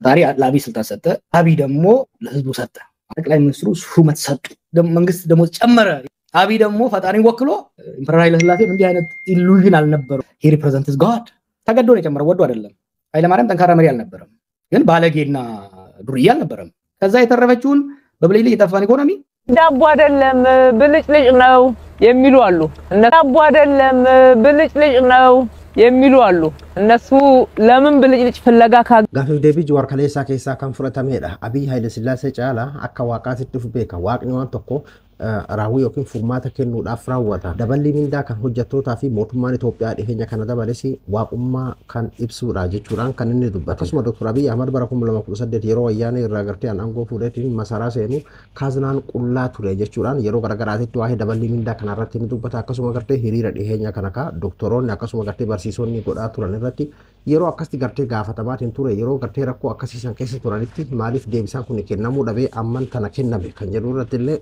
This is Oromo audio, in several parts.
ፈጣሪ ለአብይ ስልጣን ሰጠ፣ አብይ ደግሞ ለህዝቡ ሰጠ። ጠቅላይ ሚኒስትሩ ሹመት ሰጡ፣ መንግስት ደሞዝ ጨመረ። አብይ ደግሞ ፈጣሪን ወክሎ Emperor ኃይለ ሥላሴም እንዲህ አይነት illusion አልነበረው። He represents God። ተገዶ ነው የጨመረው፣ ወዶ አይደለም። ኃይለማርያም ጠንካራ መሪ አልነበረም፣ ግን ባለጌና ዱርዬ አልነበረም። ከዛ የተረፈችውን በብልጭልጭ የጠፋን ኢኮኖሚ ዳቦ አይደለም ብልጭልጭ ነው የሚሉ አሉ። ዳቦ አይደለም ብልጭልጭ ነው የሚሉ አሉ። እነሱ ለምን ብልጭልጭ ፍለጋ Gaafiif deebii Jawaar kaleessaa keessaa kan fudhatamedha. Abiy Haayile Sillaasee caalaa akka waaqaatitti of beeka. Waaqni waan tokko raawwii yookiin furmaata kennuudhaaf raawwata. Daballi mindaa kan hojjettootaa fi mootummaan Itoophiyaa dhiheenya kana dabales waaqummaa kan ibsudha jechuudhaan kan inni dubbate. Akkasuma Dr. Abiy Ahmad bara 2018 yeroo wayyaanee irraa gartee aangoo fuudheetiin masaraa seenu kaaznaan qullaa ture jechuudhaan yeroo garaagaraatitti waa'ee daballii mindaa kanarratti ni dubbata. Akkasuma gartee hiriira dhiheenya kana ka doktoroonni akkasuma gartee barsiisonni godhaa turan irratti yeroo akkasitti gartee gaafatamaatiin ture, yeroo gartee rakkoo akkasiisan keessa turanitti maaliif deebisaan kun kennamuu dhabee amman tana kenname kan jedhu irratti illee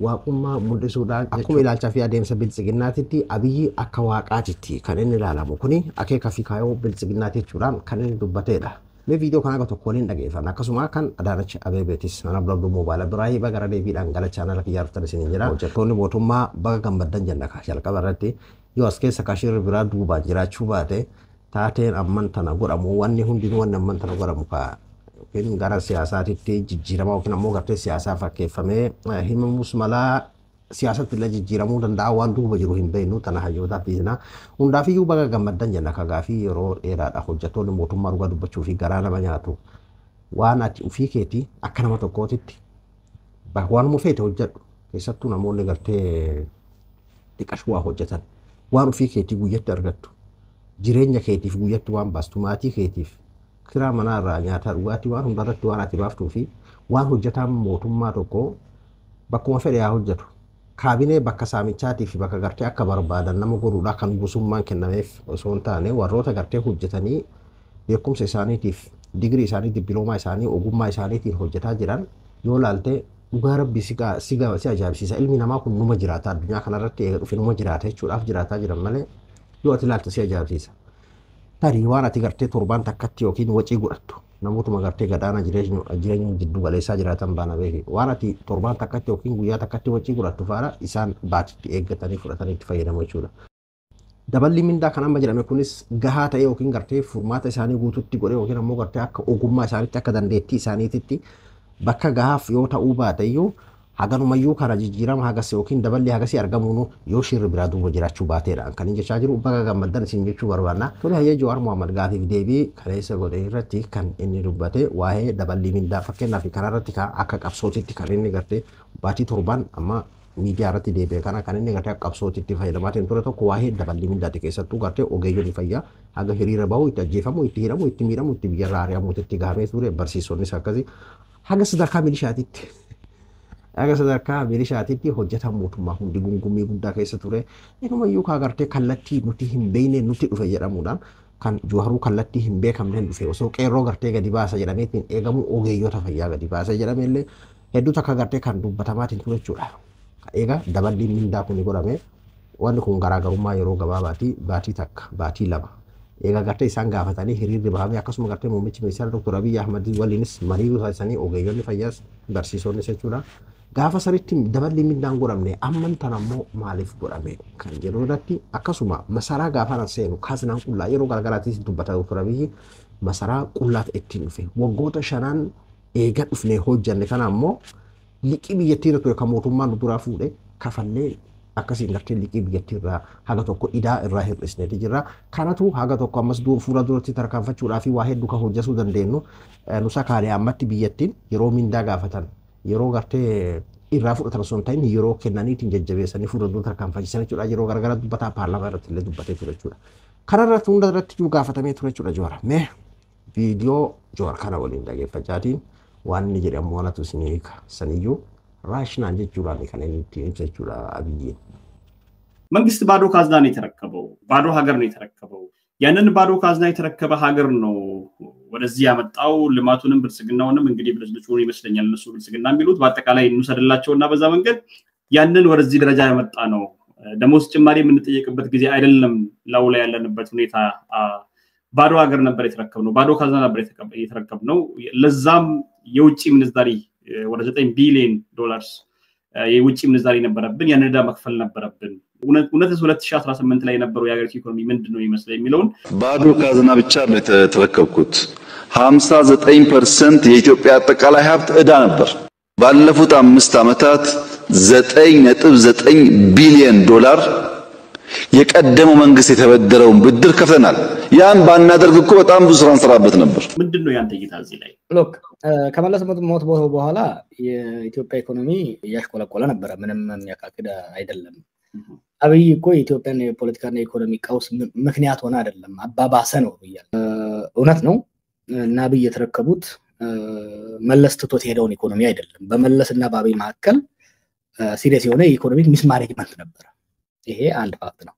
waaqummaa mul'isuudhaan akkuma ilaalchaa fi adeemsa biltsiginnaatitti Abiyyi akka waaqaatitti kan inni ilaalamu kuni akeeka fi kaayoo biltsiginnaati jechuudhaan kan inni dubbateedha. Mee viidiyoo kana akka tokko waliin dhageeffanna, akkasuma kan Adaanach Abeebeetis mana bulabduu moobaala biraa baga deebiidhaan gara chaanala kiyyaa dhuftan isiniin jira. Hojjettoonni mootummaa baga gammaddan jenna jalqaba irratti yoo as keessa kashirri biraa duubaan jiraachuu baate taateen amman tana godhamu wanni hundinuu wanni amman tana godhamu ka yookiin gara siyaasaatitti jijjiirama yookiin ammoo gartee siyaasaa fakkeeffamee himamus malaa siyaasatti illee jijjiiramuu danda'a, waan duuba jiru hin beeknu, tana hayyootaaf dhiisna. Hundaafiyyuu baga gammaddan jenna ka gaafii yeroo dheeraadha hojjettoonni mootummaa dhugaa dubbachuu fi garaa nama nyaatu. Waan ati ofii keetii akka nama tokkootitti waanuma feete hojjedhu, keessattuu namoonni gartee xiqqashuu waa hojjetan, waan ofii keetii guyyatti argattu, jireenya keetiif guyyatti waan baastu, maatii keetiif kiraa manaa irraa nyaata dhugaatii waan hundarratti waan ati baaftuu fi waan hojjetaan mootummaa tokko bakkuma fedhe haa hojjetu. Kaabinee bakka saamichaatii fi bakka gartee akka barbaadan nama godhuudha kan gosummaan kennameef osoo hin taane, warroota gartee hojjetanii beekumsa isaaniitiif, digirii isaanii, dippiloomaa isaanii, ogummaa isaaniitiin hojjetaa jiran yoo laalte dhugaa rabbi si ajaa'ibsiisa. Ilmi namaa kun numa jiraata addunyaa kanarratti eega dhufe numa jiraata jechuudhaaf jiraataa jiran malee yoo ati laalte si ajaa'ibsiisa. Tarii waan ati gartee torbaan takkatti yookiin wacii godhattu namootuma gartee gadaana jireenya jiddu galeessaa jiraatan baana beeki. Waan ati torbaan takkatti yookiin guyyaa takkatti wacii godhattu faana isaan baatitti eeggatanii fudhatanii itti fayyadamu jechuudha. Daballi mindaa kan amma jedhame kunis gahaa ta'e yookiin gartee furmaata isaanii guututti godhe yookiin ammoo gartee akka ogummaa isaaniitti akka dandeettii isaaniititti bakka gahaaf yoo ta'uu baate iyyuu haganumayyuu kana jijjiirama hagas yookiin daballi hagasii argamuun yoo shirri biraa duuba jiraachuu baateedha. Kan inni jechaa jiru baga gammaddan isin jechuu barbaanna. Tole hayyee, Jawaar Mohaammed gaafiif deebii kaleessa godhe irratti kan inni dubbate waa'ee daballii mindaa fakkeenyaaf kanarratti akka qabsootitti kan inni gartee baatii torban amma miidiyaa irratti deebi'e kana kan inni gartee akka qabsootitti fayyadamaatiin ture tokko waa'ee daballii mindaati. Keessattuu gartee ogeeyyonni fayyaa haga hiriira bahu, itti ajjeefamu, itti hidhamu, itti miidhamu, itti biyyarraa ari'amuutti itti gahamee ture. Barsiisonnis akkasii haga sadarkaa milishaatitti hojjetan mootummaa hundi gungummii guddaa keessa ture. Inumayyuu kaa gartee kallattii nuti hin beekne nuti dhufe jedhamuudhaan kan Jawaaruu kallattii hin beekamneen dhufe, osoo qeerroo gartee gadi baasa jedhameetiin eegamu ogeeyyota fayyaa gadi baasa jedhameellee hedduu takka gartee kan dubbatamaatiin ture jechuudha. Egaa daballiin mindaa kun godhame wanni kun garaagarummaa yeroo gabaabaati, baatii takka, baatii lama. Egaa gartee isaan gaafatanii hiriirri bahamee akkasuma gartee muummichi ministeera Dr. Abiy Ahmad waliinis marii taasisanii ogeeyyonni fayyaas barsiisonnis jechuudha. Gaafa sanitti daballi mindaan godhamne, amman tan ammoo maaliif godhame kan jedhu irratti, akkasuma masaraa gaafa seenu kaaznaan qullaa yeroo garagaraattis dubbata Dr. Abiy, masaraa qullaa ittiin dhufe, waggoota shanan eega dhufnee hojjanne kana ammoo liqii biyyattii irra ture kan mootummaan nu duraa fuudhe kafallee akkasiin gartee liqii biyyattii irraa haga tokko idaa irraa hir'isneeti jirra. Kanatu haga tokko ammas fuula duratti tarkaanfachuudhaa fi waa hedduu kan hojjechuu dandeenyu nu sakaalee. Ammatti biyyattiin yeroo mindaa gaafatan yeroo gartee irraa fudhatan osoo hin ta'in yeroo kennaniitiin jajjabeessanii fuula dura tarkaanfachiisan jechuudha. Yeroo garagara dubbataa paarlaamaa irratti illee dubbatee ture jechuudha. Kana irratti hunda irratti iyyuu gaafatamee ture jechuudha Jawaar. Mee viidiyoo Jawaar kana waliin dhageeffachaatiin waan inni jedhamu waanatu isin hiika saniyyuu rational jechuudhaan kan inni ittiin ibsa jechuudha Abiyyiin. መንግስት ባዶ ካዝና ነው የተረከበው። ባዶ ሀገር ነው የተረከበው። ያንን ባዶ ካዝና የተረከበ ሀገር ነው ወደዚህ ያመጣው። ልማቱንም ብልጽግናውንም እንግዲህ ብልጭልጩን ይመስለኛል እነሱ ብልጽግና የሚሉት፣ በአጠቃላይ እንውሰድላቸውና በዛ መንገድ ያንን ወደዚህ ደረጃ ያመጣ ነው። ደሞዝ ጭማሪ የምንጠየቅበት ጊዜ አይደለም። ላው ላይ ያለንበት ሁኔታ ባዶ ሀገር ነበር የተረከብነው፣ ባዶ ካዝና ነበር የተረከብነው። ለዛም የውጭ ምንዛሪ ወደ 9 ቢሊዮን ዶላርስ የውጭ ምንዛሪ ነበረብን። ያን ዕዳ መክፈል ነበረብን። እውነትስ 2018 ላይ የነበረው የሀገሪቱ ኢኮኖሚ ምንድን ነው የሚመስለው የሚለውን ባዶ ካዝና ብቻ ነው የተረከብኩት። 59% የኢትዮጵያ አጠቃላይ ሀብት ዕዳ ነበር። ባለፉት 5 ዓመታት 9.9 ቢሊዮን ዶላር የቀደመው መንግስት የተበደረውን ብድር ከፍለናል። ያን ባናደርግ እኮ በጣም ብዙ ስራ እንሰራበት ነበር። ምንድን ነው ያንተ እይታ እዚህ ላይ? Look፣ ከመለስ ሞት በኋላ የኢትዮጵያ ኢኮኖሚ እያሽቆለቆለ ነበረ። ምንም የሚያካክድ አይደለም። አብይ እኮ የኢትዮጵያን የፖለቲካና የኢኮኖሚ ቀውስ ምክንያት ሆነ አይደለም፣ አባባሰ ነው ብያለሁ። እውነት ነው እና አብይ የተረከቡት መለስ ትቶት የሄደውን ኢኮኖሚ አይደለም። በመለስ እና በአብይ መካከል serious የሆነ የ economic mismanagement ነበረ። ይሄ አንድ fact ነው።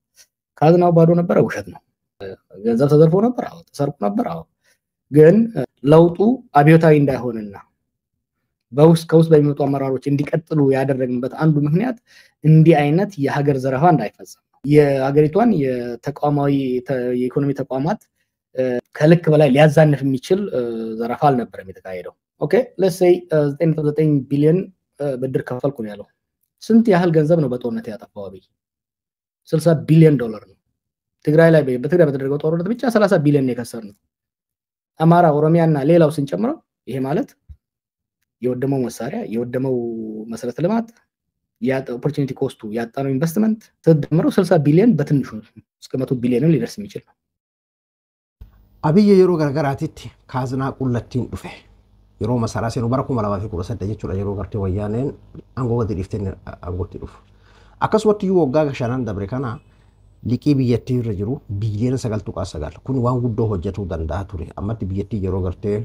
ካዝናው ባዶ ነበረ፣ ውሸት ነው። ገንዘብ ተዘርፎ ነበር፣ አዎ። ተሰርቆ ነበር፣ አዎ። ግን ለውጡ አብዮታዊ እንዳይሆንና በውስጥ ከውስጥ በሚመጡ አመራሮች እንዲቀጥሉ ያደረግንበት አንዱ ምክንያት እንዲህ አይነት የሀገር ዘረፋ እንዳይፈጸም፣ የሀገሪቷን የተቋማዊ የኢኮኖሚ ተቋማት ከልክ በላይ ሊያዛንፍ የሚችል ዘረፋ አልነበረም የተካሄደው። Okay, let's say 9.9 ቢሊዮን ብድር ከፈልኩ ነው ያለው። ስንት ያህል ገንዘብ ነው በጦርነት ያጠፋው አብይ? 60 ቢሊዮን ዶላር ነው። ትግራይ ላይ በትግራይ በተደረገው ጦርነት ብቻ 30 ቢሊዮን የከሰርነው። አማራ፣ ኦሮሚያ እና ሌላው ስንጨምረው ይሄ ማለት የወደመው መሳሪያ፣ የወደመው መሰረተ ልማት፣ opportunity cost ኡ፣ ያጣነው ኢንቨስትመንት ተደምረው 60 ቢሊዮን በትንሹ እስከ 100 ቢሊዮንም ሊደርስ የሚችል ነው። Abiyyi yeroo gargaraatitti kaaznaa qullattiin dhufe, yeroo masaraa seenu bara 2018 jechuudha, yeroo gartee Wayyaaneen aangoo gadi dhiiftee aangootti dhufu. Akkasumatti iyyuu waggaa 5n dabre kana liqii biyyattii irra jiru biiliyoona 9.9, kun waan guddoo hojjetuu danda'a ture. Ammatti biyyattii yeroo gartee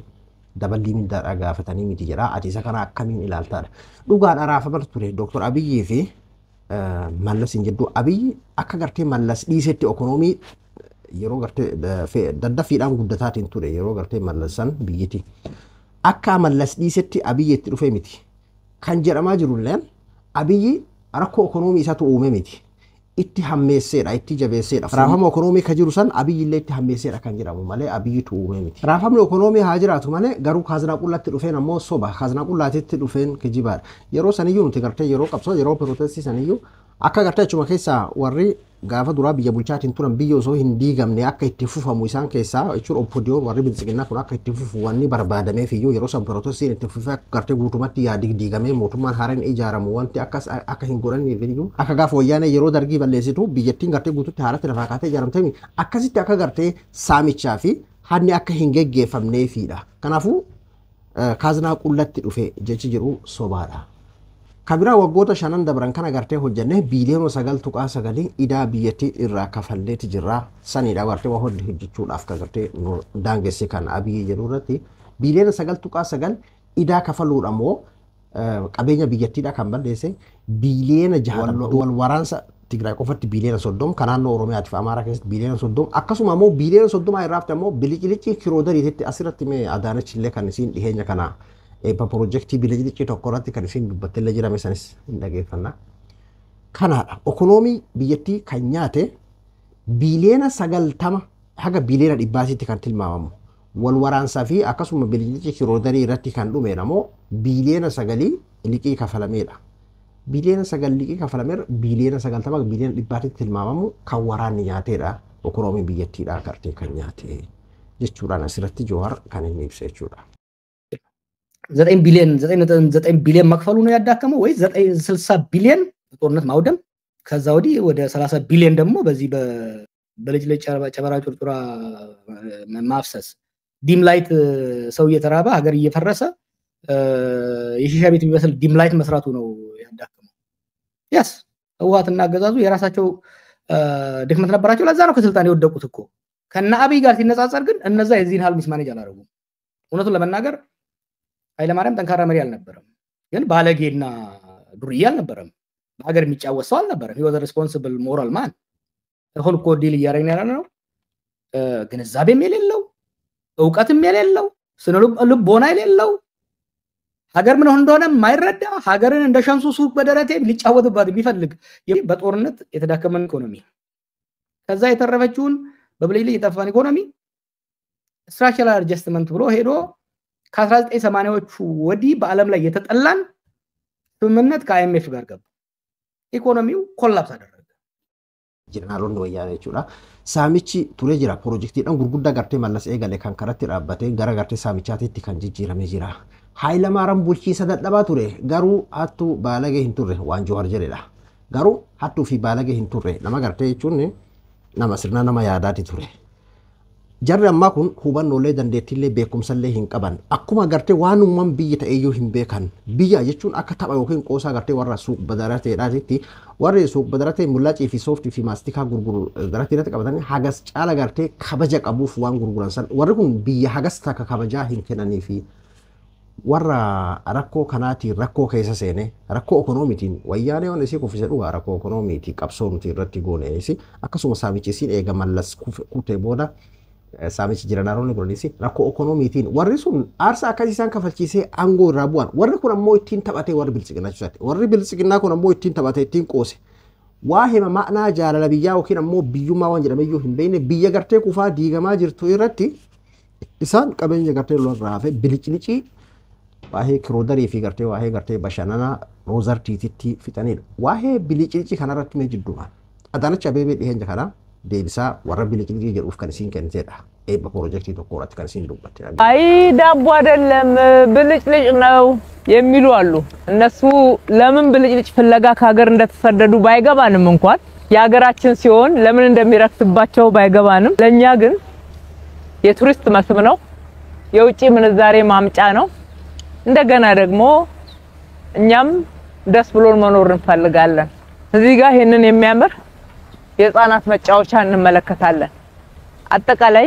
daballii mindaadhaa gaafatanii miti jedha. Ati isa kana akkamiin ilaaltaadha? Dhugaan araafamatu ture Dooktor Abiyyii fi Mallas hin jidduu. Abiyyi akka gartee Mallas dhiisetti ekonoomii yeroo gartee daddaffiidhaan guddataatiin ture yeroo gartee Mallasan biyyiti. Akka Mallas dhiisetti Abiyyi itti dhufe miti. Kan jedhamaa jirulleen Abiyyi rakkoo ekonoomii isaatu uume miti. Itti hammeesseedha, itti jabeesseedha. Raafama ekonoomii ka jiru san Abiyyi illee itti hammeesseedha kan jedhamu malee Abiyyitu uume miti. Raafamni ekonoomii haa jiraatu malee garuu kaaznaa qullatti dhufeen ammoo soba, kaaznaa qullaatitti dhufeen kijibaadha. Yeroo saniyyuu nuti gartee yeroo qabsoo, yeroo protestii saniyyuu akka gartee achuma keessaa warri gaafa duraa biyya bulchaatiin turan biyya osoo hin diigamne akka itti fufamu isaan keessaa jechuun OPDOn warri biltsiginnaa kun akka itti fufu wanni barbaadameef iyyuu yeroo san protestiin itti fufee akka gartee guutumatti yaa diigamee mootummaan haaraan ijaaramu wanti akkas akka hin godhanneef iyyuu, akka gaafa Wayyaanee yeroo Dargii balleessitu biyyattiin gartee guututti haaratti lafaa kaatee ijaaramte akkasitti akka gartee saamichaa fi hanni akka hin geggeeffamneefidha. Kanaafuu kaaznaa qullatti dhufe jechi jedhu sobaadha. Kabiraa waggoota 5n dabran kana gartee hojjennee biiliyoona 9.9 idaa biyyattii irraa kafalleeti jirra. Sanidha gartee waa hojjechuudhaaf kan gartee nu daangesse kan Abiyyi jedhu irratti biiliyoona 9.9 idaa kafaluudha moo qabeenya biyyattiidha kan balleesse biiliyoona 6, wal waraansa Tigraay qofatti biiliyoona 30, kan naannoo Oromiyaatiif Amaaraa keessatti biiliyoona 30, akkasuma immoo biiliyoona 30 irraa hafte immoo bilicilichi kiroodariititti asirratti mee Adaanach illee kan isiin dhiheenya kana eebba piroojeektii bilicilichi tokko irratti kan isiin dubbatte illee jirame, sanis hin dhageeffanna. Kanaadha ekonoomii biyyattii kan nyaate biiliyoona 90 haga biiliyoona 100tti kan tilmaamamu. Wal waraansaa fi akkasuma bilicilichi kiroodarii irratti kan dhume immoo biiliyoona 9 liqii kafalameedha. Biiliyoona 9 liqii kafalameera, biiliyoona 90 biiliyoona 100tti tilmaamamu kan waraanni nyaateedha. Ekonoomii biyyattiidha gartee kan nyaate jechuudhaan asirratti Jowaar kan inni ibsa jechuudha. 9 ቢሊዮን፣ 9.9 ቢሊዮን መክፈሉ ነው ያዳከመው ወይ 60 ቢሊዮን ጦርነት ማውደም፣ ከዛ ወዲህ ወደ 30 ቢሊዮን ደግሞ በዚህ በልጭልጭ ጨበራ ጩርጩራ ማፍሰስ፣ dim light፣ ሰው እየተራበ ሀገር እየፈረሰ የሺሻ ቤት የሚመስል dim light መስራቱ ነው ያዳከመው? Yes፣ ህወሓትና አገዛዙ የራሳቸው ድክመት ነበራቸው። ለዛ ነው ከስልጣን የወደቁት እኮ። ከነ አብይ ጋር ሲነጻጸር ግን እነዛ የዚህን ያህል mismanage አላደረጉም። እውነቱን ለመናገር ኃይለማርያም ጠንካራ መሪ አልነበረም፣ ግን ባለጌና ዱርዬ አልነበረም። በሀገር የሚጫወት ሰው አልነበረም። He was responsible moral man። አሁን እኮ deal እያደረግን ያለ ነው ግንዛቤም የሌለው፣ እውቀትም የሌለው፣ ስነ ልቦና የሌለው፣ ሀገር ምን እንደሆነ የማይረዳ፣ ሀገርን እንደ ሸምሱ ሱቅ በደረቴ ሊጫወትባት የሚፈልግ፣ በጦርነት የተዳከመን ኢኮኖሚ ከዛ የተረፈችውን በብልጭልጭ የጠፋን ኢኮኖሚ ስትራክቸራል አድጀስትመንት ብሎ ሄዶ ከ1980ዎቹ ወዲህ በዓለም ላይ የተጠላን ስምምነት ከአይኤምኤፍ ጋር ገባ። ኢኮኖሚው ኮላፕስ አደረገ። Jeneraalonni wayyaanee jechuudha. Saamichi turee jira. Piroojeektiidhaan gurguddaa gartee Mallas eegale kan karatti dhaabbatee gara gartee saamichaatiitti kan jijjiiramee jira. Hayilamaariyaam bulchiinsa dadhabaa ture, garuu hattuu baalagee hin turre waan Johaar jedhedha. Garuu hattuu fi baalagee hin turre, nama gartee jechuun nama sirna nama yaadaati ture. Jarri ammaa kun hubannoolee, dandeettiillee, beekumsallee hin qaban. Akkuma gartee waanummaan biyya ta'eyyuu hin beekan. Biyya jechuun akka tapha yookiin qoosaa gartee warra suuq badarateedhaatitti, warri suuq badaratee mullaacii fi sooftii fi maastikaa gurguru daratee irratti qabatanii hagas caala gartee kabaja qabuuf waan gurguran san, warri kun biyya hagas takka kabajaa hin kennanii fi warra rakkoo kanaatiin rakkoo keessa seene, rakkoo ekoonoomiitiin wayyaanee waan isii kuffise dhugaa rakkoo ekoonoomiitii qabsoo nuti irratti goonees, akkasuma saamichi isiin eega Mallas kutee booda saamichi jeneraalonni godhanis rakkoo ekoonoomiitiin, warri sun aarsaa akkasii isaan kafalchiisee aangoo irraa bu'an. Warri kun ammoo ittiin taphatee, warri biltsiginnaa jechuudha, warri biltsiginnaa kun ammoo ittiin taphatee ittiin qoose. Waa hima ma'naa jaalala biyyaa yookiin ammoo biyyummaa waan jedhameyyuu hin beekne, biyya gartee kufaa diigamaa jirtu irratti isaan qabeenya gartee lolarraa hafe biliclicii waa'ee kiroodarii fi gartee waa'ee gartee bashannanaa roozartiititti fixanidha. Waa'ee biliclicii kanarratti mee jidduudhaan Adaanach Abeebee dhiyeenya kana deebisaa warra biliclicii jedhuuf kan isiin kennitedha. Eebba piroojeektii tokko irratti kan isiin dubbatte. አይ ዳቦ አይደለም ብልጭልጭ ነው የሚሉ አሉ። እነሱ ለምን ብልጭልጭ ፍለጋ ከሀገር እንደተሰደዱ ባይገባንም እንኳን፣ የሀገራችን ሲሆን ለምን እንደሚረክስባቸው ባይገባንም፣ ለኛ ግን የቱሪስት መስህብ ነው፣ የውጭ ምንዛሬ ማምጫ ነው። እንደገና ደግሞ እኛም ደስ ብሎን መኖር እንፈልጋለን። እዚህ ጋር ይሄንን የሚያምር የህፃናት መጫወቻ እንመለከታለን። አጠቃላይ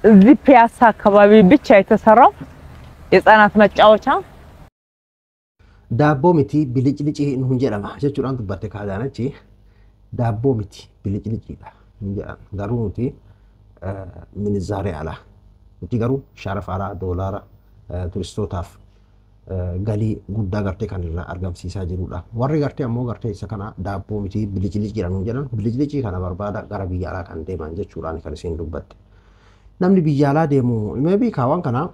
እዚህ ፒያሳ አካባቢ ብቻ የተሰራው የህፃናት መጫወቻ Daabboo miti, biliclicii nuun jedhama jechuudhaan dubbatte Adaanachi. Daabboo miti, bilicliciidha nun jedhan, garuu nuti minizaaree alaa, nuti garuu sharafa alaa doolaara turistootaaf galii guddaa gartee kan irraa argamsiisaa jirudha. Warri gartee ammoo gartee isa kana daabboo miti, bilicliciidha nuun jedhan, biliclicii kana barbaada gara biyya alaa kan deeman jechuudhaan kan isiin dubbatte. Namni biyya alaa deemu maybe kaawwan kana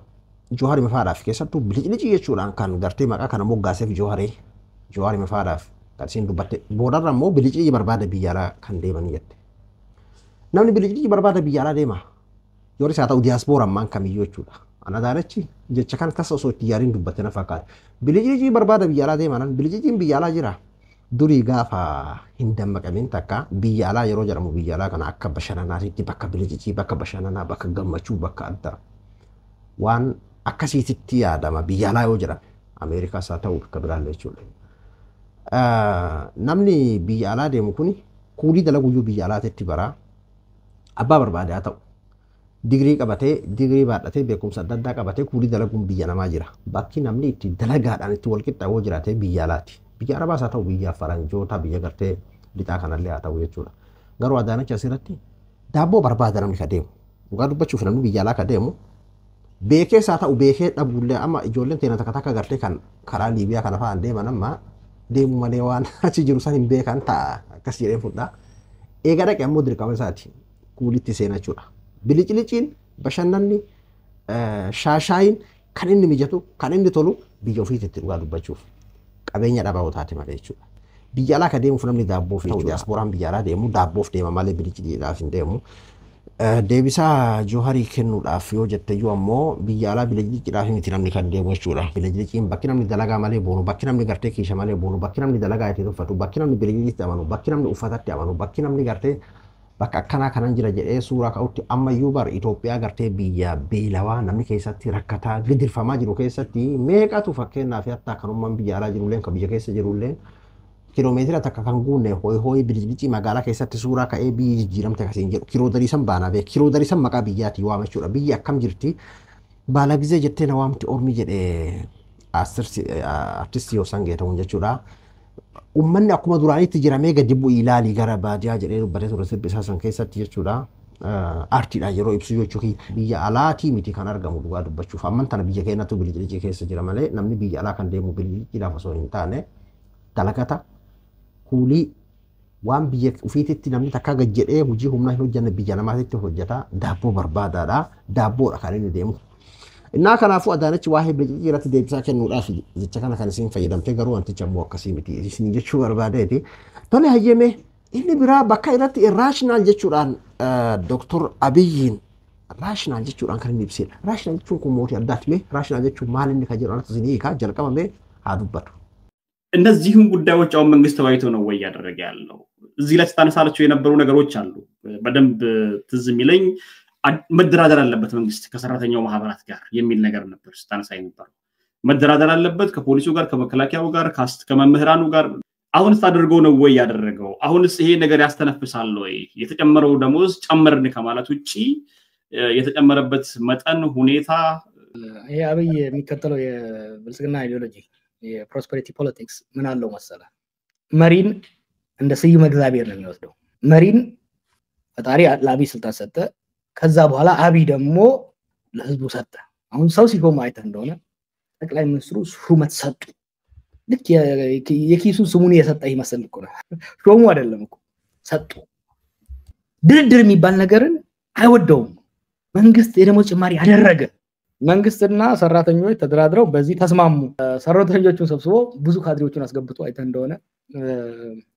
Johaar Mafaadhaaf keessattuu biliclicii jechuudhaan kan gartee maqaa kana moggaaseef Johaar Mafaadhaaf kan isiin dubbatte. Boodarra immoo biliclicii barbaada biyya alaa kan deemanii jette. Namni biliclicii barbaada biyya alaa deema. Yooris haa ta'u diyaaspoora ammaan kamiyyuu jechuudha. Ana Adaanachi jecha kana tasa osoo itti yaariin dubbatte na fakkaata. Biliclicii barbaada biyya alaa deema, bilicliciin biyya alaa jira. Durii gaafa hin dammaqamin takka biyya alaa yeroo jedhamu biyya alaa kana akka bashannanaatitti, bakka biliclicii, bakka bashannanaa, bakka gammachuu, bakka addaa waan akkasiititti yaadama biyya alaa yoo jedhame, Ameerikaas haa ta'u bakka biraallee jechuudha. Namni biyya alaa deemu kuni kuulii dalaguyyuu biyya alaatitti baraa, abbaa barbaade haa ta'u. Digirii qabatee, digirii baadhatee, beekumsa adda addaa qabatee kuulii dalaguun biyya namaa jira. Bakki namni itti dalagaadhaan itti wal qixxaawoo jiraate biyya alaati. Biyya Arabaas haa ta'u, biyya Faranjoota, biyya gartee lixaa kanallee haa ta'u jechuudha. Garuu Adaanachi asirratti daabboo barbaada namni ka deemu. Dhugaa dubbachuuf namni biyya alaa ka deemu beekees haa ta'u beekee dhabuullee, amma ijoolleen teena takka takka gartee kan karaa Liibiyaa kana fa'aan deeman amma deemu malee waan achi jiru san hin beekan ta'a akkas jedhee fudhaa. Eega dhaqe ammoo dirqama isaati kuulitti seena jechuudha. Biliciliciin, bashannanni, shaashaayin kan inni mijatu, kan inni tolu biyya ofiitti dhugaa dubbachuuf qabeenya dhabaa taate malee jechuudha. Biyya alaa ka deemuuf namni daabboof jechuudha. Diyaaspooraan biyya alaa deemu daabboof deema malee biliciliidhaaf hin deemu. Deebisaa Jooharii kennuudhaaf yoo jetteyyuu ammoo biyya alaa biliciliidhaaf miti namni kan deemu jechuudha. Biliciliciin bakki namni dalagaa malee boonu, bakki namni gartee kiisha malee boonu, bakki namni dalagaa itti tuffatu, bakki namni biliciliitti amanu, bakki namni uffatatti amanu, bakki namni gartee bakka akkanaa kanan jira jedhee suuraa ka'utti ammayyuu bar Itoophiyaa gartee biyya beelawaa namni keessatti rakkataa gidirfamaa jiru keessatti meeqatu, fakkeenyaaf hatta kanummaan biyya alaa jirulleen kan biyya keessa jirulleen kiloomeetira takka kan guunne hooyi hooyi biliclicii magaalaa keessatti suuraa ka'ee biyyi jijjiiramte akkasiin jedhu kiroo dariisan baanaa beek, kiroo dariisan maqaa biyyaatii waama jechuudha. Biyyi akkam jirti, baala gizee jettee na waamti ormi jedhee artistii Yoosan Geetahuun jechuudha. Uummanni akkuma duraanitti jiramee gadi bu'ii ilaalii gara baadiyaa jedhee dubbatee ture sirbi isaa san keessatti jechuudha. Aartiidha yeroo ibsu jechuun biyya alaatii miti kan argamu dhugaa dubbachuuf. Amman tana biyya keenyatu biliclicii keessa jira malee namni biyya alaa kan deemu bilicliciidhaaf osoo hin taane dalagata kuulii Waan biyya ofiititti namni takka gad jedhee hojii humnaa hin hojjanne biyya namaatitti hojjeta. Daabboo barbaadaadha. Daabboodha kan inni deemu. Innaa kanaafuu Adaanachi waa'ee bilicicii irratti deebisaa kennuudhaaf jecha kana kan isin fayyadamte, garuu wantichi ammoo akkasii miti isin jechuu barbaadeeti. Tole, hayyame, inni biraa bakka irratti irrational jechuudhaan Dooktor Abiyyiin rational jechuudhaan kan inni ibsedha. Rational jechuun kun mootii addaati mee rational jechuun maal inni kan jedhu anatu isin hiikaa jalqabamee haa dubbatu. እነዚህም ጉዳዮች አሁን መንግስት ተወያይቶ ነው ወይ እያደረገ ያለው? እዚህ ላይ ስታነሳላቸው የነበሩ ነገሮች አሉ። በደንብ ትዝ የሚለኝ መደራደር አለበት መንግስት ከሰራተኛው ማህበራት ጋር የሚል ነገር ነበር ስታነሳ የነበረው። መደራደር አለበት ከፖሊሱ ጋር፣ ከመከላከያው ጋር፣ ከመምህራኑ ጋር። አሁንስ አድርጎ ነው ወይ ያደረገው? አሁንስ ይሄ ነገር ያስተነፍሳል ወይ? የተጨመረው ደሞዝ ጨመርን ከማለት ውጭ የተጨመረበት መጠን ሁኔታ ይሄ አብይ የሚከተለው የብልጽግና ideology የ prosperity politics ምን አለው መሰለ፣ መሪን እንደ ስዩመ እግዚአብሔር ነው የሚወስደው። መሪን ፈጣሪ ለአብይ ስልጣን ሰጠ። ከዛ በኋላ አብይ ደግሞ ለህዝቡ ሰጠ። አሁን ሰው ሲሾም አይተህ እንደሆነ ጠቅላይ ሚኒስትሩ ሹመት ሰጡ። ልክ የኪሱን ስሙን የሰጠ ይመስል እኮ ነው። ሾሙ አይደለም እኮ፣ ሰጡ። ድርድር የሚባል ነገርን አይወደውም። መንግስት የደሞዝ ጭማሪ አደረገ። መንግስትና ሰራተኞች ተደራድረው በዚህ ተስማሙ። ሰራተኞቹን ሰብስቦ ብዙ ካድሬዎቹን አስገብቶ አይተህ እንደሆነ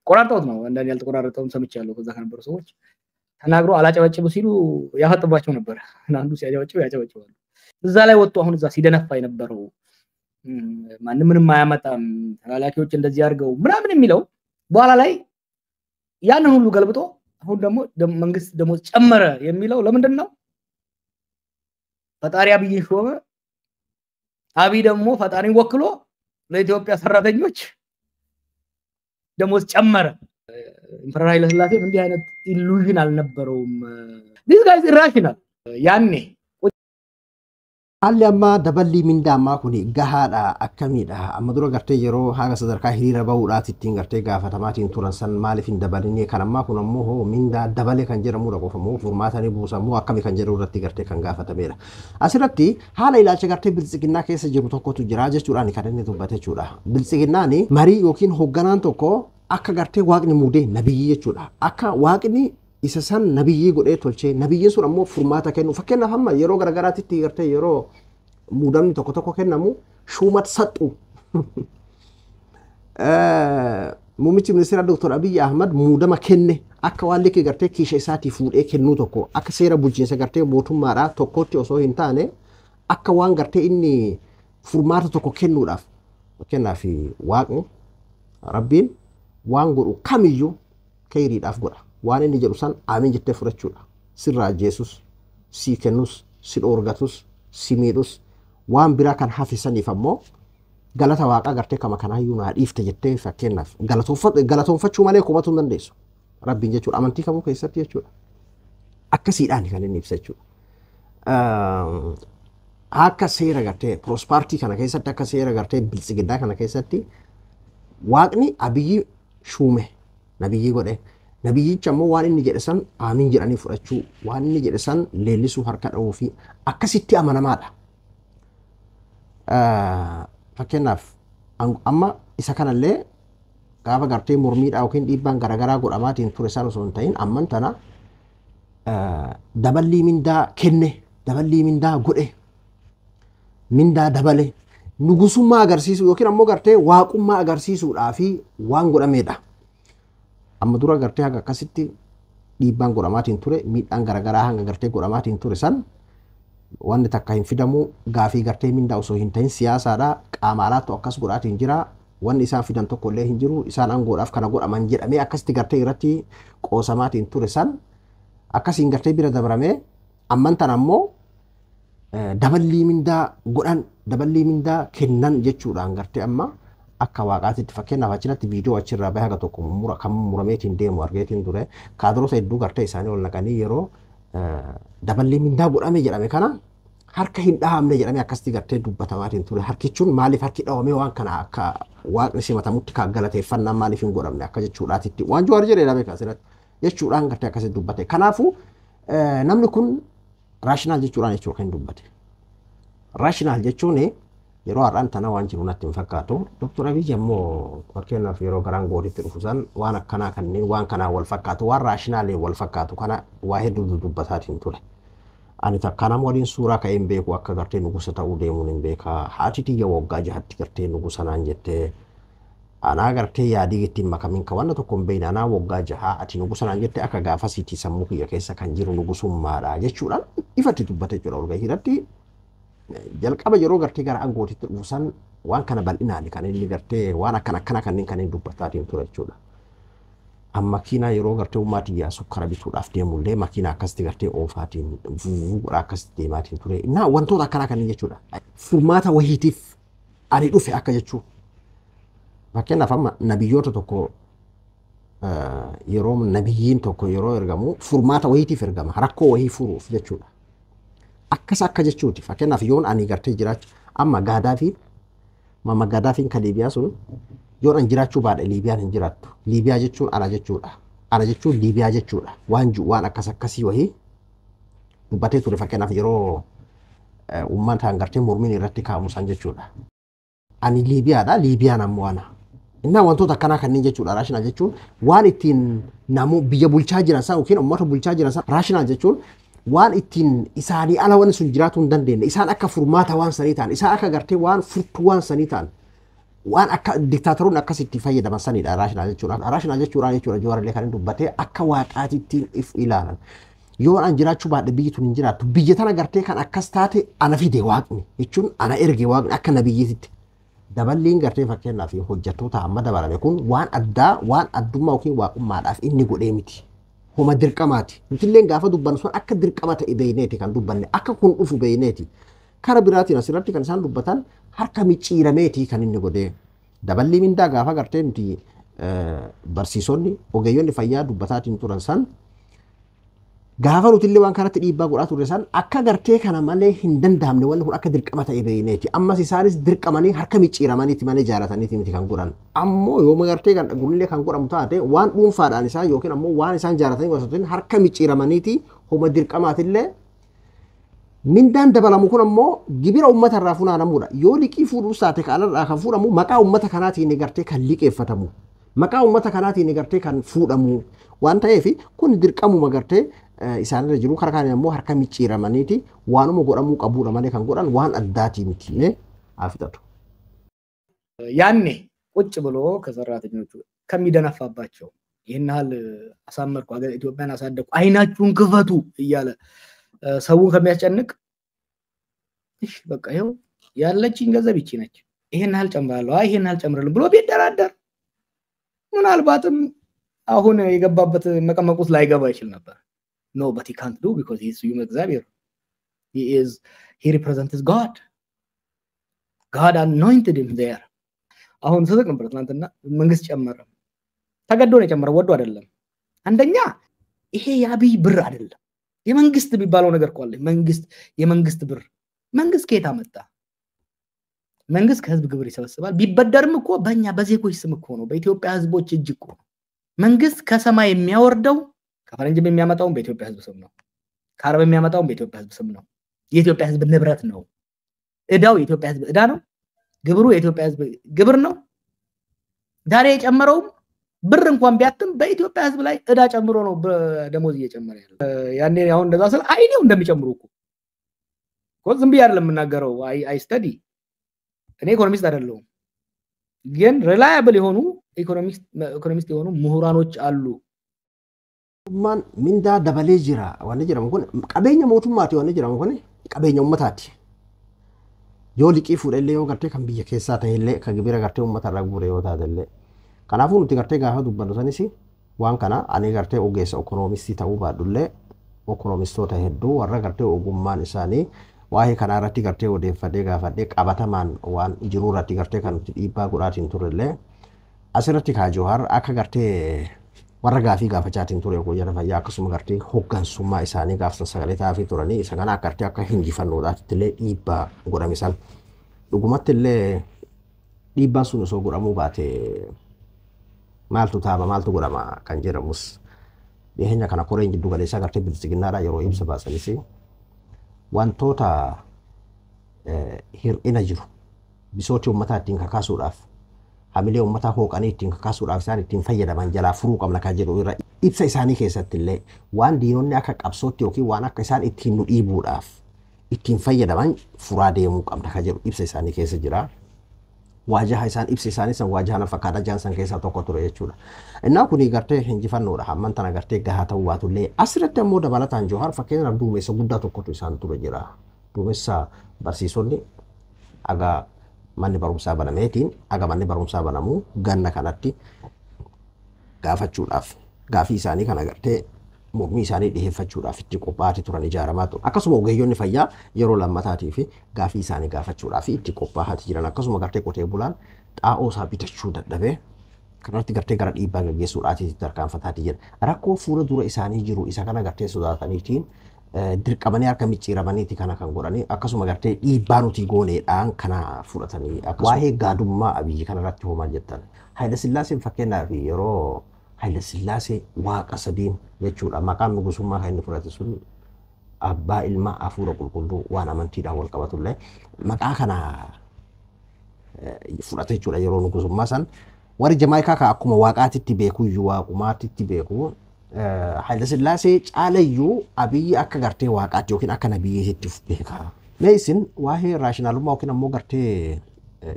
ቆራርጠውት ነው። አንዳንድ ያልተቆራረጠውም ሰምቻለሁ። ከዛ ከነበሩ ሰዎች ተናግሮ አላጨበጭቡ ሲሉ ያፈጥባቸው ነበር። አንዱ ሲያጨበጭብ ያጨበጭባሉ። እዛ ላይ ወጥቶ አሁን እዛ ሲደነፋ የነበረው ማንም ምንም አያመጣም፣ ተላላኪዎች እንደዚህ አድርገው ምናምን የሚለው በኋላ ላይ ያንን ሁሉ ገልብጦ አሁን ደግሞ መንግስት ደሞዝ ጨመረ የሚለው ለምንድን ነው? ፈጣሪ አብይን ሾመ። አብይ ደግሞ ፈጣሪን ወክሎ ለኢትዮጵያ ሰራተኞች ደሞዝ ጨመረ። Emperor ኃይለ ሥላሴም እንዲህ አይነት illusion አልነበረውም። This guy is irrational ያኔ። Haalli ammaa daballii mindaa ammaa kun gahaadha, akkamiidha? Amma dura gartee yeroo haga sadarkaa hiriira bahuudhaati ittiin gartee gaafatamaatiin turan san maaliif hin dabalinii? Kan ammaa kun ammoo hoo mindaa dabale kan jedhamudha qofa moo furmaata ni buusa moo akkami kan jedhu irratti gartee kan gaafatamedha. Asirratti haala ilaalcha gartee biltsiginnaa keessa jiru tokkotu jira jechuudhaan kan inni dubbate jechuudha. Biltsiginnaan marii yookiin hoogganaan tokko akka gartee waaqni muudee nabiyyii jechuudha. Akka waaqni isa san nabiyyii godhee tolchee nabiyyiin sun ammoo furmaata kennu. Fakkeenyaaf, amma yeroo garagaraatitti gartee yeroo muudamni tokko tokko kennamu shuumat saxxu. Muummichi ministeera Dr. Abiyyi Ahmad muudama kenne akka waan liqii gartee kiisha isaatii fuudhee kennuu tokko, akka seera bulchiinsa gartee mootummaadhaa tokkotti osoo hin taane, akka waan gartee inni furmaata tokko kennuudhaaf. Fakkeenyaaf, waaqni rabbiin waan godhu kamiyyuu kayriidhaaf godha. Waan inni jedhu san amiin jettee fudhachuudha. Sirraa ajjeesus, si kennus, si dhoorgatus, si miidhus, waan biraa kan hafe saniif ammoo galata waaqaa gartee kama kanaayyuu naa dhiifte jettee fakkeenyaaf galatoonfachuu malee komatu hin dandeessu. Rabbiin jechuudha amantii kamuu keessatti jechuudha. Akkasiidhaan kan inni ibsa jechuudha. Akka seera gartee prosperity kana keessatti, akka seera gartee biltsiginnaa kana keessatti, waaqni Abiyyi shuume, nabiyyii godhe. Nabiyyicha ammoo waan inni jedhe san amiin jedhanii fudhachuu, waan inni jedhe san leellisuu, harka dha'uu fi akkasitti amanamaadha. Fakkeenyaaf, amma isa kanallee gaafa gartee mormiidhaa yookiin dhiibbaan garaagaraa godhamaatiin ture san osoo hin ta'in, amman tana daballii mindaa kenne, daballii mindaa godhe, mindaa dabale nugusummaa agarsiisuu yookiin ammoo gartee waaqummaa agarsiisuudhaa fi waan godhamedha. Amma dura gartee haga akkasitti dhiibbaan godhamaatiin ture, miidhaan garaagaraa hanga gartee godhamaatiin ture san wanni takka hin fidamu. Gaafii gartee mindaa osoo hin ta'in siyaasaadha, qaama alaattu akkas godhaatiin jira, wanni isaan fidan tokko illee hin jiru, isaan aangoodhaaf kana godhaman jedhamee akkasitti gartee irratti qoosamaatiin ture san akkasiin gartee bira dabramee, amman tan ammoo daballii mindaa godhan, daballii mindaa kennan jechuudhaan gartee amma akka waaqaatitti. Fakkeenyaaf, achirratti viidiyoo achirraa bahe haga tokko kan murameetiin deemu argeetiin ture. Kaadiroota hedduu gartee isaanii ol naqanii yeroo daballii mindaa godhame jedhame kana harka hin dhahamne jedhamee akkasitti gartee dubbatamaatiin ture. Harkichuun maaliif harki dhawamee waan kana akka waaqni simatamutti kan galateeffannaan maaliif hin godhamne akka jechuudhaatitti waan Jawaar jedhee dha beekaa asirratti jechuudhaan gartee akkasitti dubbate. Kanaafuu namni kun rational jechuudhaan jechuudha kan dubbate. Rational jechuun Yeroo har'aan tana waan jiru natti hin fakkaatu. Doktor Abiyyi ammoo fakkeenyaaf yeroo garaan gooditti dhufu san waan akkanaa kanneen waan kanaan wal fakkaatu, waan raashinaaleen wal fakkaatu kana waa hedduu dubbataatiin ture. Ani takka nama waliin suuraa ka'ee hin beeku, akka gartee nugusa ta'uu deemuun hin beeka. Haati tiyya waggaa 6tti gartee nugusa naan jettee, anaa gartee yaadii ittiin makamin ka wanna tokko hin beekne, anaa waggaa 6 ati nugusa naan jette, akka gaafasiitii sammuu kiyya keessa kan jiru nugusummaadha jechuudhaan ifatti dubbate jechuudha walgahii irratti. Jalqaba yeroo gartee gara aangootitti dhufu san waan kana bal'inaan kan inni gartee waan akkana akkana kanneen kan inni dubbataatiin ture jechuudha. Amma makiinaa yeroo gartee uummata iyyaa sukkara bituudhaaf deemullee makiinaa akkasitti gartee oofaatiin vuuvuu godhaa akkasitti deemaatiin ture. Innaa wantoota akkanaa kanneen jechuudha. Furmaata wahiitiif ani dhufe akka jechuu. Fakkeenyaaf amma nabiyyoota tokko yeroo nabiyyiin tokko yeroo ergamu furmaata wahiitiif ergama, rakkoo wahii furuuf jechuudha. Akkas akka jechuuti. Fakkeenyaaf yoon ani gartee jiraachuu amma Gaadaafi Mama Gaadaafiin kan Liibiyaa sun, yoon ani jiraachuu baadhe Liibiyaan hin jiraattu. Liibiyaa jechuun ana jechuudha. Ana jechuun Liibiyaa jechuudha. Waan jiru waan akkas akkasii wahii dubbatee ture, fakkeenyaaf yeroo uummataan gartee mormiin irratti kaa'amu san jechuudha. Ani Liibiyaadha, Liibiyaan ammoo ana. Innaa wantoota akkanaa kanneen jechuudha. Rational jechuun waan ittiin namoo biyya bulchaa jiran san yookiin uummata bulchaa jiran san, rational jechuun waan ittiin isaanii ala wanni sun jiraatuu hin dandeenye, isaan akka furmaata waan sanii ta'an, isaan akka gartee waan furtuu waan sanii ta'an, waan akka diktaatoroonni akkas itti fayyadaman sanidha rational jechuudha. Rational jechuudhaan jechuudha Jawaarillee kan inni dubbatee akka waaqaatitti if ilaalan. Yoo an jiraachuu baadhe biyyi tun hin jiraattu. Biyya tana gartee kan akkas taate ana fide waaqni jechuun ana erge waaqni akka nabiyyiitti. Daballiin gartee fakkeenyaaf hojjettoota amma dabalame kun waan addaa, waan addummaa yookiin waaqummaadhaaf inni godhee miti. Homa dirqamaati. Nutillee gaafa dubbannu sun akka dirqama ta'e beeyneeti kan dubbanne, akka kun dhufu beeyneeti. Kara biraatiin asirratti kan isaan dubbatan harka micciirameeti kan inni godhee. Daballii mindaa gaafa gartee nuti barsiisonni ogeeyyonni fayyaa dubbataatiin turan san, gaafa nutillee waan kanatti dhiibbaa godhaa turre san, akka gartee kana malee hin danda'amne, wanni kun akka dirqama ta'e beeyneeti. Ammas isaanis dirqamanii harka micciiramaniiti malee jaalataniiti miti kan godhan. Ammoo yooma gartee kan kunillee kan godhamu taate waan dhuunfaadhaan isaan yookiin ammoo waan isaan jaalatanii godhatan harka micciiramaniiti, homa dirqamaatillee. Mindaan dabalamu kun ammoo gibira uummata irraa funaanamudha. Yoo liqii fuudhuus taate kan alarraa kan fuudhamu maqaa uummata kanaatiin gartee kan liqeeffatamu. Maqaa uummata kanaatiin gartee kan fuudhamu waan ta'eef kun dirqamuma gartee isaanirra jiru. Karaa kaaniin ammoo harka micciiramaniiti waanuma godhamuu qabuudha malee kan godhan waan addaatii miti. Mee haa fixatu. ያኔ ቁጭ ብሎ ከሰራተኞቹ ከሚደነፋባቸው ይህን ያህል አሳመርኩ፣ ኢትዮጵያን አሳደግኩ፣ አይናችሁን ክፈቱ እያለ ሰውን ከሚያስጨንቅ፣ እሺ በቃ ይኸው ያለችኝ ገንዘብ ይቺ ነች፣ ይሄን ያህል ጨምራለሁ፣ አይ ይሄን ያህል ጨምርልን ብሎ ቢደራደር ምናልባትም አሁን የገባበት መቀመቅ ውስጥ ላይገባ ይችል ነበር። ኖ በት ሂ ካንት ዱ ቢኮዝ ሂ ስዩም እግዚአብሔር፣ he is he represents God. God anointed him there. አሁን ስስቅ ነበር ትናንትና። መንግስት ጨመረ፣ ተገዶ ነው የጨመረው፣ ወዶ አይደለም። አንደኛ ይሄ የአብይ ብር አይደለም፣ የመንግስት የሚባለው ነገር እኮ አለ። መንግስት፣ የመንግስት ብር መንግስት ከየት አመጣ? መንግስት ከህዝብ ግብር ይሰበስባል። ቢበደርም እኮ በእኛ በዜጎች ስም እኮ ነው፣ በኢትዮጵያ ህዝቦች እጅ እኮ ነው። መንግስት ከሰማይ የሚያወርደው፣ ከፈረንጅም የሚያመጣውን በኢትዮጵያ ህዝብ ስም ነው። ከአረብ የሚያመጣውን በኢትዮጵያ ህዝብ ስም ነው። የኢትዮጵያ ህዝብ ንብረት ነው። እዳው የኢትዮጵያ ህዝብ እዳ ነው። ግብሩ የኢትዮጵያ ህዝብ ግብር ነው። ዛሬ የጨመረውም ብር እንኳን ቢያትም በኢትዮጵያ ህዝብ ላይ እዳ ጨምሮ ነው ደሞዝ እየጨመረ ያለው። ያኔ አሁን እንደዛ ስል አይኔው እንደሚጨምሩ እኮ ዝም ብዬ አይደለም የምናገረው። I study፣ እኔ economist አይደለሁም፣ ግን reliable የሆኑ economist የሆኑ ምሁራኖች አሉ። Mootummaan mindaa dabalee jira wanni jedhamu kun qabeenya mootummaati, wanni jedhamu kun qabeenya uummataati. Yoo liqii fuudhellee, yoo gartee kan biyya keessaa ta'ellee, kan gibira gartee uummata irraa guure yoo taatellee. Kanaafuu nuti gartee gaafa dubbannu sanis waan kana ani gartee ogeessa ikoonomistii ta'uu baadhullee ikoonomistoota hedduu warra gartee ogummaan isaanii waa'ee kanaa irratti gartee odeeffadhee gaafadhee qabatamaan waan jiruu irratti gartee kan nuti dhiibbaa godhaatiin turrellee asirratti kaa Jawaar akka gartee warra gaafii gaafachaatiin ture ogeeyyii fayyaa akkasuma gartee hoggansummaa isaanii gaafsan sagalee taafii turanii isa kana akka gartee akka hinjifannoodhaatti illee dhiibbaa godhame san dhugumatti illee dhiibbaan sun osoo godhamuu baate maaltu taaba, maaltu godhama kan jedhamus dhiyeenya kana koreen jiddu galeessaa gartee bilisiginnaadhaa yeroo ibsa baasanis wantoota hir'ina jiru Bisooti uummataa ittiin kakaasuudhaaf, hamilee uummataa hooqanii ittiin kakaasuudhaaf isaan ittiin fayyadaman jalaa furuu qabna kan jedhu irra ibsa isaanii keessatti illee waan diinonni akka qabsootti yookiin waan akka isaan ittiin nu dhiibuudhaaf ittiin fayyadaman furaa deemuu qabna kan jedhu ibsa isaanii keessa jira. Waajaha isaan ibsa isaanii san waajaha na fakkaata jaan san keessaa tokko ture jechuudha. Innaa kuni gartee injifannoodha. Hamman tana gartee gahaa ta'uu baatullee asirratti ammoo dabalataan Johaar fakkeenyaaf duumessa guddaa tokkotu isaan ture jira. Duumessa barsiisonni aga manni barumsaa banameetiin aga manni barumsaa banamuu ganna kanatti gaafachuudhaaf gaafii isaanii kana gartee mormii isaanii dhiheeffachuudhaaf itti qophaa'aa turan ijaaramaa ture. Akkasuma ogeeyyonni fayyaa yeroo lammataatii fi gaafii isaanii gaafachuudhaaf itti qophaa'aa jiran. Akkasuma gartee qotee bulaan xaa'oo isaa bitachuu dadhabee kanarratti gartee gara dhiibbaa gaggeessuudhaatiif tarkaanfataa jira. Rakkoo fuula dura isaanii jiru isa kana gartee sodaataniitiin dirqamanii harka micciiramaniiti kana kan godhanii akkasuma gartee dhiibbaa nuti gooneedhaan kana fudhatanii waa'ee gaadummaa Abiyyi kanarratti hoomaa jettan. Haayila Sillaaseen fakkeenyaaf yeroo Haayila Sillaasee waaqa sadiin jechuudha. Maqaan nugusummaa kan inni fudhate sun abbaa, ilma, hafuura qulqulluu waan amantiidhaan wal qabatullee maqaa kana fudhate jechuudha yeroo nugusummaa san. Warri Jamaayikaa kan akkuma waaqaatitti beeku iyyuu waaqumaatitti beeku. Haayila Sillaasee caalayyuu Abiyyi akka gartee waaqaatti yookiin akka nabiyyiitti of beeka. Mee isin waa'ee raashinaalummaa yookiin ammoo gartee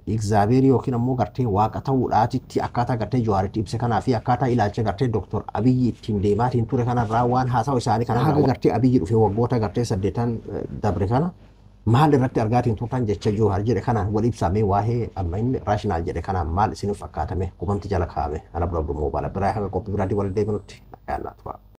Egzaabeerii yookiin ammoo gartee waaqa ta'uudhaatitti akkaataa gartee Jawaaritti ibse kanaa fi akkaataa ilaalcha gartee Dooktor Abiyyi ittiin deemaatiin ture kanarraa waan haasawa isaanii kana haga gartee Abiyyi dhufee waggoota gartee 8 dabre kana maal irratti argaatiin turtan jecha Jawaar jedhe kanaan wal ibsamee waa'ee amma inni raashinaal jedhe kanaan maal isiniif fakkaatame qubamti jala kaa'ame ana bira moobaala biraa haga qophii biraatii wal deebinutti nagaan naa tura.